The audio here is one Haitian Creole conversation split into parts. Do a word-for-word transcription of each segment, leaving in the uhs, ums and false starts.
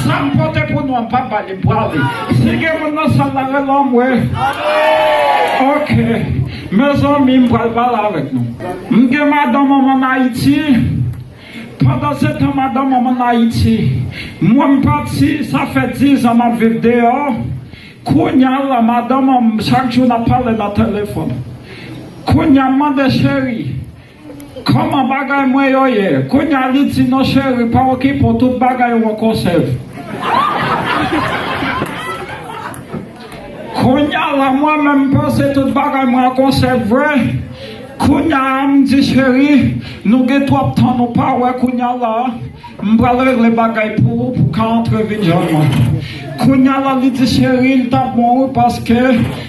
Sa m pote pou nou an, m p ap ba li, m prale. Si gen moun nan sal la, rele m, wi. Ok. Mezanmi, m pral pale avèk nou. M gen madanm m ann Ayiti. Pandan se tan, madanm m ann Ayiti. Mwen, m pati, sa fè diz an m ap viv deyò. Kounye a la, madanm m, chak jou n ap pale nan telefòn. Kounye a, m mande, cheri, kòman bagay mwen yo ye? Kounye a, li di, non, cheri, pa okipe w, tout bagay yo an konsèv. Kounye a la, mwen menm, m panse tout bagay mwen an konsèv vre. Kounye a, m di, cheri, nou gen twòp tan nou pa wè, kounye a la, m pral regle bagay pou ou, pou w ka antre vin jwenn mwen. Kounye a la, li di, cheri, li t ap bon, wi, paske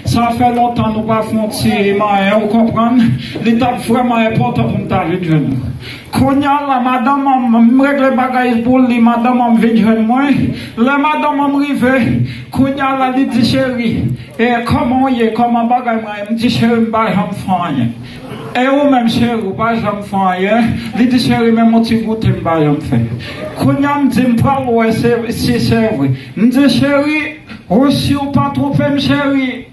sa fè lontan nou pa fè yon ti manyen, ou konprann? Li t ap vrèman enpòtan pou m ta vin jwenn ou. Kounye a la, madanm an, m regle bagay pou li, madanm an vin jwenn mwen. Lè madanm an rive, kounye a la, li di, cheri, e, kòman w ye? Kòman bagay mwen ye? M di, cheri, m pa janm fè anyen. E ou menm, cheri, ou pa janm fè anyen? Li di, cheri, menm yon ti goute m pa janm fè. Kounye a, m di, m pral wè se, si se vre. M di, cheri, ou si w pa twonpe m, cheri?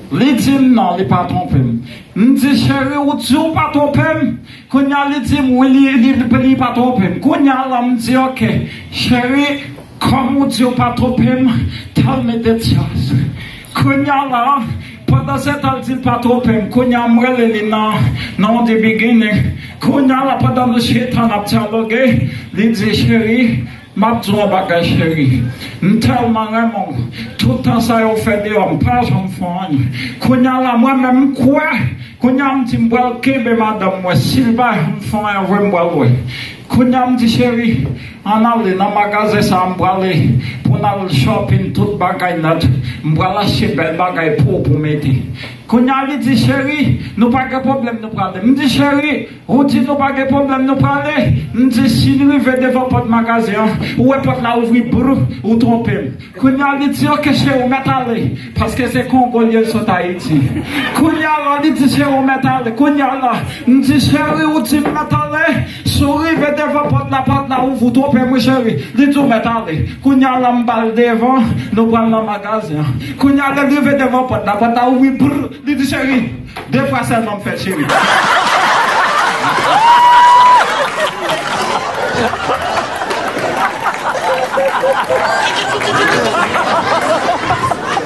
Li di m non, li pa twonpe m. M di, cheri, ou di w pa twonpe m? Kounye a, li di m wi, li, li, li pa twonpe m. Kounye a la, m di, ok, cheri, kòm ou di w pa twonpe m, tell me the truth. Kounye a la, pandan se tan l di l pa twonpe m, kounye a, m rele li nan, nan The Beginning. Kounye a la, pandan nou chita n ap dyaloge, li di, cheri, m ap di w yon bagay, cheri. M tèlman renmen w. Tout tan sa yo fè deyò, m pa janm fè anyen. Kounye a la, mwen menm, m kwè. Kounye a, m di, m pral kenbe madanm mwen. Si l pa janm fè anyen vre, m pral wè. Kounye a, m di, cheri, ann ale nan magazen sa a, m prale pou n al shopping, tout bagay nèt. M pral achte bèl bagay pou w, pou w mete. Kounye a, li di, cheri, nou pa gen pwoblèm, nou prale. M di, cheri, ou di nou pa gen pwoblèm, nou prale. M di, si n rive devan pòt magazen an, ou wè pòt la ouvri, brr, ou twonpe m. Kounye a, li di, ok, cheri, ou mèt ale, paske se Kongo l ye, l sot Ayiti. Kounye a la, li di, cheri, ou mèt ale. Kounye a la, m di, cheri, ou di m mèt ale. Si w rive devan pòt la, pòt la ouvri, ou twonpe m, wi, cheri. Li di, ou mèt ale. Kounye a la, m ba l devan, nou pral nan magazen an. Kounye a, lè l rive devan pòt la, pòt la ouvri, brr, li di, cheri, de fwa sèlman m fè l, cheri.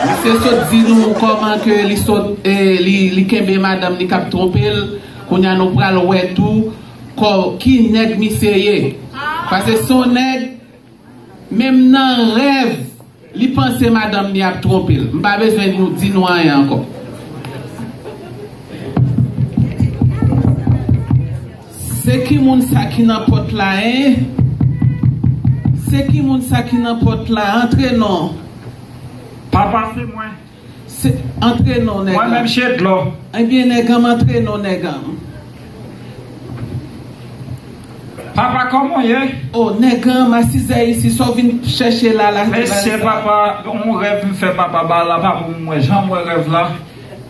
Misye sot di nou kòman ke li sot, eh, li, li kenbe madanm li k ap twonpe l. Kounye a nou pral wè tou kò, ki nèg misye ye. Paske se yon nèg, menm nan rèv, li panse madanm li ap twonpe l. M pa bezwen nou di nou anyen ankò. Se ki moun sa ki nan pòt la, en? Se ki moun sa ki nan pòt la? Antre non. Papa, se mwen. Se, antre non, nèg an. Mwen menm, se dlo. Ebyen, nèg an, antre non, nèg an. Papa, kòman w ye? O, nèg an, m asize isi, sa w vin chèche la, la. Mesye, papa, yon rèv m fè, papa, ba la, pa pou mwen, jan m wè rèv la,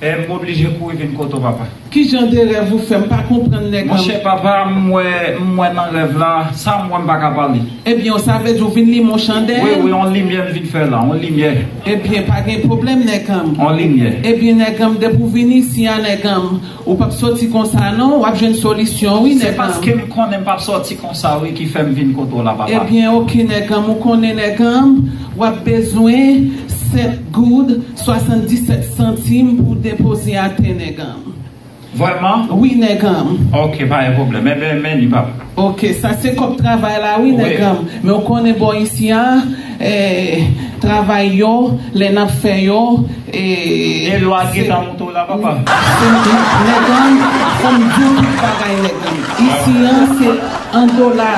e m oblije kouri vin kote w, papa. Ki jan de rèv ou fè? M pa konprann, nèg an. Monchè, papa, m wè, m wè nan rèv la, sa m wè, m pa ka pale. Ebyen, sa vle di w vin limen yon chandèl? Wi, wi, yon limyè m vin fè la, yon limyè. Ebyen, pa gen pwoblèm, nèg an m. Yon limyè. Ebyen, nèg an m, depi w vin isi a, nèg an m, ou p ap soti konsa non, w ap jwenn solisyon, wi, nèg an m. Se paske m konnen m p ap soti konsa, wi, ki fè m vin kote w la, papa. Ebyen, oke, nèg an m, ou konnen, nèg an m, w ap bezwen sèt goud, swasanndisèt santim pou w depoze atè, nèg an m. Vrèman? Wi, nèg an m. Oke, pa gen pwoblèm. Enben, men li, papa. Oke, sa se kòb travay la, wi, nèg an m. Men w konnen bò isi a, eh, travay yo, lè n ap fè yo, eh, e lwa gentan monte w la, papa. Se, nèg an m, fò m di w tout bagay, nèg an m. Isi a, se an dola,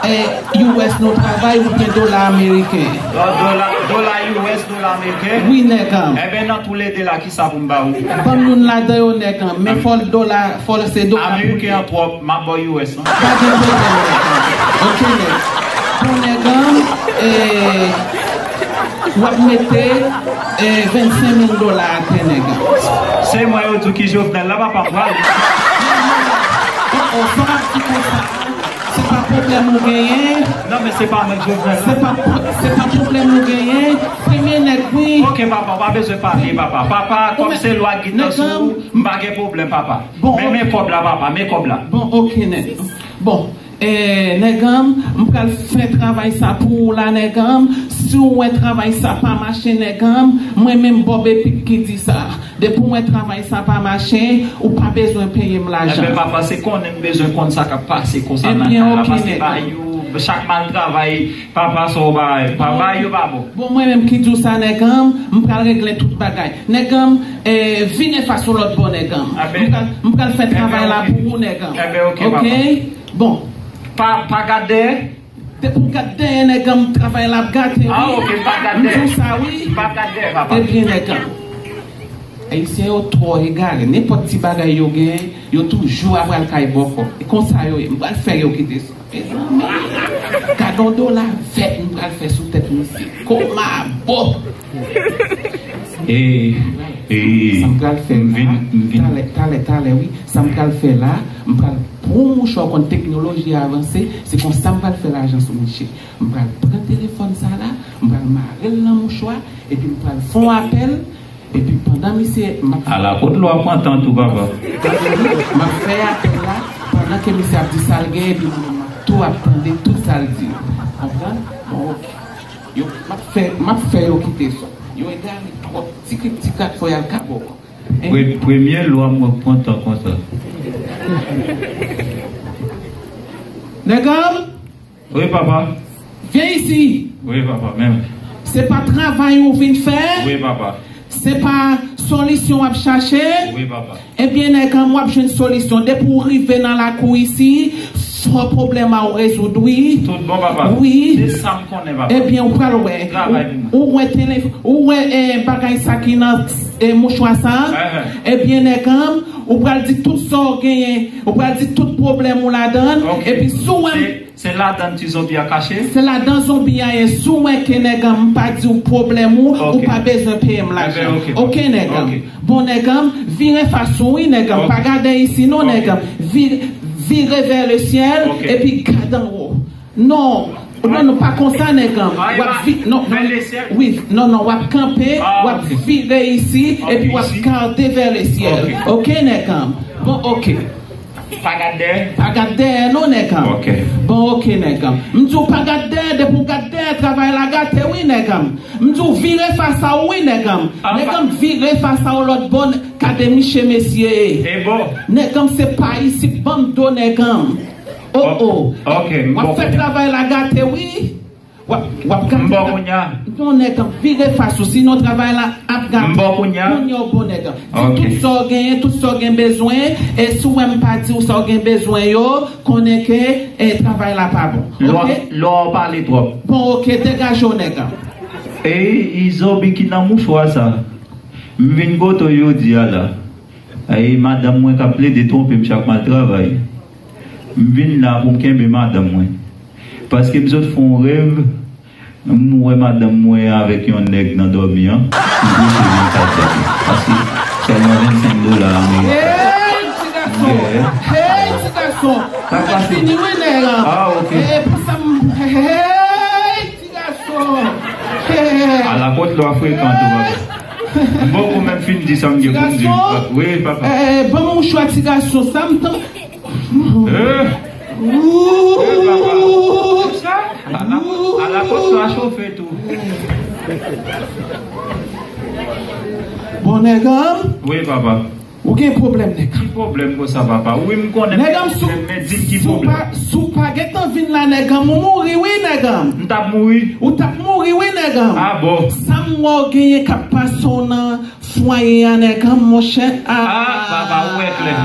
eh, U S nou travay oubyen dola ameriken? Dola, dola U S, dola ameriken? Wi, nèg an m. Enben, nan toulede la, kisa pou m ba ou? Ban m youn ladan yo, nèg an m. Men fò l dola, fò l se dola pou... Ameriken an twòp, m ap ba w U S lan. Pa gen pwoblèm, nèg an m. Oke, nèg. Bon, nèg an m, eh, w ap mete, eh, vennsenk mil dola atè, nèg an m. Se mwen yo di w ki Jovenel la, papa, m prale. Oh, oh, sa w ap di konsa. Se pa pwoblèm ou genyen. Non, men se pa mwen k Jovenel la. Se pa, se pa pwoblèm ou genyen. Premye nèg, wi. Ok, papa, w pa bezwen pale, papa. Papa, kòm se lwa ki nan sou ou, m pa gen pwoblèm, papa. Bon, men, men kòb la, papa, men kòb la. Bon, ok, nèg. Bon, eh, nèganm, m pral fè travay sa pou ou la, nèganm. Si w wè travay sa pa mache, nèganm, mwen menm Bob Epic ki di sa. Depi w wè travay sa pa mache, ou pa bezwen peye m lajan. Enben, papa, se konnen m bezwen konn sa k ap pase konsa nan kay la, paske ba yo, chak mal travay, papa, sa w bay, pa bay yo pa bon. Bon, mwen menm ki di w sa, nèganm, m pral regle tout bagay. Nèganm, eh, vire fas yon lòt bò, nèganm. M pral, m pral fè travay la pou ou, nèganm. Enben, ok, papa. Ok? Bon. Pa, pa gad dèyè. Depi w gad dèyè, nèganm, travay la ap gate, wi. Ah, ok, m pa gad dèyè. M di w sa, wi. M pa gad dèyè, papa. Ebyen, nèganm. Ayisyen yo twò egare. Nenpòt ti bagay yo genyen, yo toujou ap pral kay bòkò. E konsa yo ye. M pral fè yo kite sa. Mezanmi, gad on dola vèt m pral fè sou tèt misye. Komabo! E, e, sa m pral fè la, talè, talè, talè, wi. Sa m pral fè la, m pral pran yon mouchwa, w konn teknoloji a avanse, se konsa m pral fè lajan sou misye. M pral pran telefòn sa la, m pral mare l nan mouchwa, epi m pral fè yon apèl, epi pandan misye, m ap... Ala kot lwa pran tan tou, papa. M ap fè apèl la, pandan ke misye ap di sa l gen, epi mwen menm m ap tou ap tande tout sa l di yo. Konprann? Bon, ok. Yo, m ap fè, m ap fè yo kite sa. Yo egare twòp, ti krik ti krak, fò y al kabòkò. Pre-, premye lwa m wè k pran tan konsa. Nèganm! Wi, papa. Vin isi! Wi, papa, men. Se pa travay ou vin fè? Wi, papa. Se pa solisyon w ap chache? Wi, papa. Ebyen, nèganm, w ap jwenn solisyon. Depi w rive nan lakou isi, fò pwoblèm a w rezoud, wi. Tout bon, papa. Wi. Se sa m konnen, papa. Ebyen, ou pral wè. Travay pou mwen. Ou, ou wè telef-, ou wè, eh, bagay sa ki nan, eh, mouchwa sa? Enhen. Ebyen, nèganm, ou pral di tout sa w genyen. Ou pral di tout pwoblèm ou ladan l. Ok. Epi, si w wè m Se, se ladan ti zonbi a kache? Se ladan zonbi a ye. Si w wè ke nèganm, m pa di w pwoblèm ou, ou pa bezwen peye m lajan. Enben, ok, papa. Ok, nèganm. Ok. Bon, nèganm, vire fas ou, wi, nèganm. Ok. Pa gade isi, non, nèganm. Vire, vire vers le ciel, epi gade anwo. Non, non, non, pa konsa, nèganm. W ap vi-, non, non, wi, non, non, w ap kanpe, w ap vire isi, epi w ap gade vers le ciel. Ok. Ok, nèganm. Bon, ok. Pa gad dèyè? Pa gad dèyè non, nèganm. Ok. Bon, ok, nèganm. M di w pa gad dèyè, depi w gad dèyè, travay la gate, wi, nèganm. M di w vire fas a w, wi, nèganm. Nèganm, vire fas a w lòt bò, gade miche mesye. E bon. Nèganm, se pa isit, ban m do, nèganm. Oh, oh. Ok, m bon. W ap fè travay la gate, wi. W ap, w ap gate. M bon kounye a. Non, nèganm, vire fas ou, sinon travay la ap gate. M bon kounye a. Kounye a w bon, nèganm. Ok. Di tout sa w genyen, tout sa w gen bezwen, e si w wè m pa di w sa w gen bezwen yo, konnen ke, e, travay la pa bon. Lwa, ok? Lwa w pale twòp. Bon, ok, degaje w, nèganm. E, e zonbi ki nan mouchwa sa. M vin kote w jodi a la. E madanm mwen k ap plede twonpe m chak m al travay. M vin la pou m kenbe madanm mwen. Paske m sot fè yon rèv, m wè madanm mwen avèk yon nèg nan dòmi an, m pouse l nan kay dòmi. Paske sèlman vennsenk dola ameriken. Hey, ti gason! Yeah. Hey, ti gason! Sa k pase? Fini, wi, nèg. Ah, ok. Eh, pou sa m, hey, ti gason! Hey! Ala kot lwa frekan tou, papa. M poko menm fin di sa m gen pou m di. Ti gason? Wi, papa. Eh, ban m mouchwa, ti gason, sa m tan. Eh! Eh, papa. Ala, ala kot sa chofe tou. Bon, nèganm. Wi, papa. Ou gen pwoblèm, nèganm. Ki pwoblèm konsa, papa? Wi, m konnen. Nèganm, si w, men di m ki pwoblèm. Si w pa, si w pa gentan vin la, nèganm, ou mouri, wi, nèganm. M t ap mouri? Ou t ap mouri, wi, nèganm. Ah, bon. Sa m wè w genyen k ap pase w nan fwaye a, nèganm, monchè. Ah, papa, ou wè klè.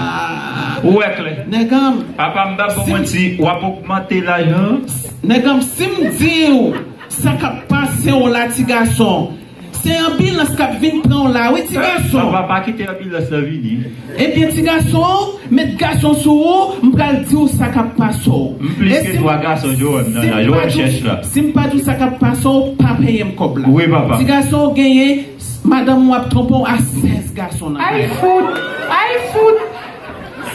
Ou wè klè. Nèganm. Papa, m p ap ba w manti, w ap ogmante laj lan. Nèganm, si m di w sa k ap pase w la, ti gason, se anbilans k ap vin pran w la, wi, ti gason. Papa, pa kite anbilans lan vini. Ebyen, ti gason, met gason sou ou, m pral di w sa k ap pase w. M plis ke twa gason, Joanne, nan laj, Joanne chèch la. Si m pa di w sa k ap pase w, pa peye m kòb la. Wi, papa. Ti gason, w genyen, madanm w ap twonpe w a sèz gason nan kay la. Ay fout! Ay fout!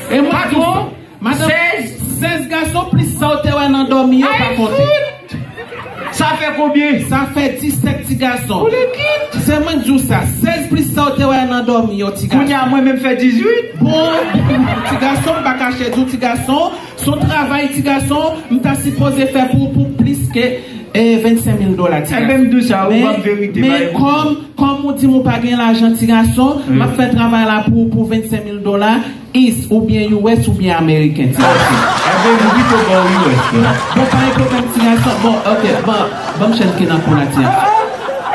E mwen di w sa. Madanm, sèz? Sèz gason plis sa w te wè nan dòmi yo pa konte. Sa fè konbyen? Sa fè disèt ti gason. Se mwen k di w sa. Sèz plis sa w te wè nan dòmi yo, ti gason. Kounye a mwen menm fè dizuit. Bon, ti gason, m pa kache di w, ti gason. Se yon travay, ti gason, m ta sipoze fè pou ou pou plis ke e, vennsenk mil dola, ti gason. Enben, m di w sa, ou ban m verite. Men kòm, kòm ou di m ou pa gen lajan, ti gason, m ap fè travay la pou ou pou vennsenk mil dola, is oubyen U S oubyen ameriken, ti gason. Enben, m pito ba w U S la. Bon, pa gen pwoblèm, ti gason. Bon, ok, bon, ban m chèn ki nan kou la, ti gason.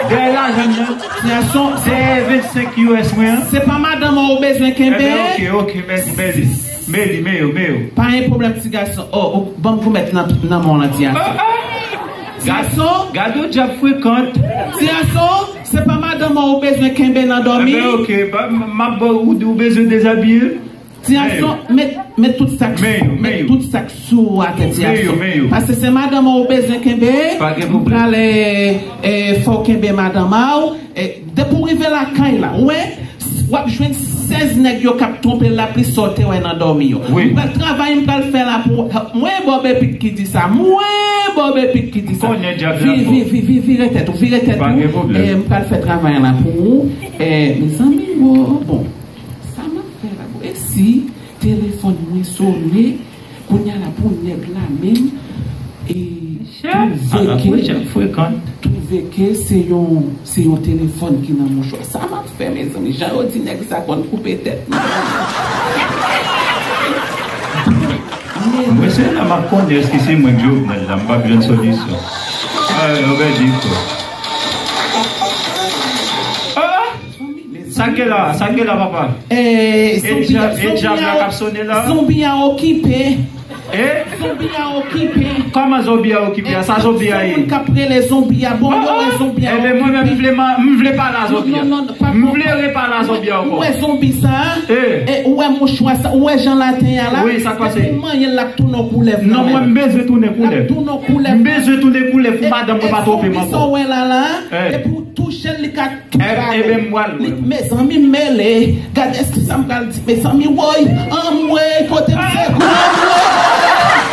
Dèyè lajan m nan. Ti gason. Dèyè vennsenk U S mwen an. Se pa madanm an ou bezwen kenbe? Enben, ok, ok, mèsi, mèsi. Meli, men yo, men yo. Pa gen pwoblèm, ti gason. Oh, oh, ban m goumen nan, nan men w lan, ti gason. Ti gason. Gade yon djab frekan. Ti gason, se pa madanm an ou bezwen kenbe nan dòmi? Enben, ok, m ap ba w, ou bezwen dezabiye l? Ti gason, met, met tout sa k, met tout sa k sou ou atè, ti gason. Paske se madanm an ou bezwen kenbe. M pral, e, e, fè w kenbe madanm an. E, depi w rive lakay la, ou wè, w ap jwenn sèz nèg yo k ap twonpe l la plis sa w te wè nan dòmi yo. M pral travay, m pral fè la pou ou. Mwen Bob Epic ki di sa. Mwen Bob Epic ki di sa. Konnen djab la fò. Vi, vi, vi, vi, vire tèt ou, vire tèt ou. Pa gen pwoblèm. E, m pral fè travay la pou ou. E, mezanmi, wo, bon. Sa m ap fè la, bon. E si telefòn mwen sone, kounye a la pou nèg la menm, e, twouve ke, twouve ke se yon, se yon telefòn ki nan mouchwa. Sa m ap fè, mezanmi? Jan yo di nèg sa konn koupe tèt moun. Mwen se la m ap konnen èske se mwen k Jovenel la, m p ap jwenn solisyon. Ay, yo pèdi tou. Ah! Sa k gen la, sa k gen la, papa? E, e djab la k ap sone la? Zonbi a okipe. E? Zonbi a okipe. Kòman zonbi a okipe a? Sa zonbi a ye? Moun k ap rele zonbi a. Bon, yo wè zonbi a okipe. Enben, mwen menm, m vle, m vle pale a zonbi a. M vle repale a zonbi a ankò. Ou wè zonbi sa a? E, ou wè mouchwa sa, ou wè jan l atè a la? Wi, sa k pase? Depi w manyen l, l ap tounen yon koulèv. Non, mwen, m bezwen tounen koulèv. L ap tounen yon koulèv. M bezwen tounen koulèv pou madanm mwen pa twonpe m ankò. Sa w wè la la, depi w touche l, li ka Enben, m pral wè. Mezanmi, m mele. Gade sa m pral di, mezanmi, woy, anmwey, kote m se gwo, anmwey.